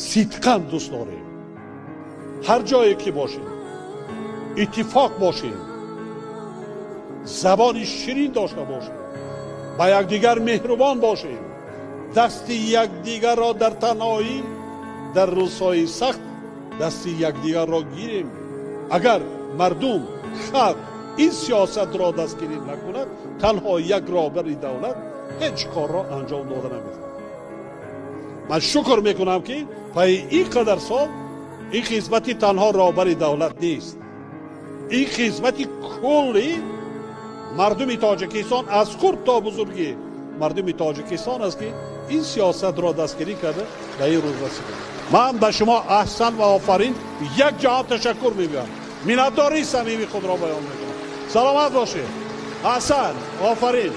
Сидқан дӯст дорем. Ҳар ҷое ки бошем, иттифоқ бошем, забони ширин дошта бошем, ба якдигар меҳрубон бошем, дасти якдигарро дар танҳоӣ, дар рӯзҳои сахт дасти якдигарро гирем. Агар мардум, халқ ин сиёсатро дастгирӣ накунад, танҳо як роҳбари давлат ҳеҷ корро анҷом дода наметавонад. Ман шукр мекунам, ки пайи ин қадар сол ин хизмати танҳо роҳбари давлат нест, ин хизмати кулли мардуми Тоҷикистон, аз хурд то бузургӣ мардуми Тоҷикистон аст, ки ин сиёсатро дастгирӣ карда, ба ин рӯз расида. Ман ба шумо аҳсан ва офарин, як ҷаҳон ташаккур мегӯям, миннатдории самимии худро баён мекунам. Саломат бошед, аҳсан, офарин.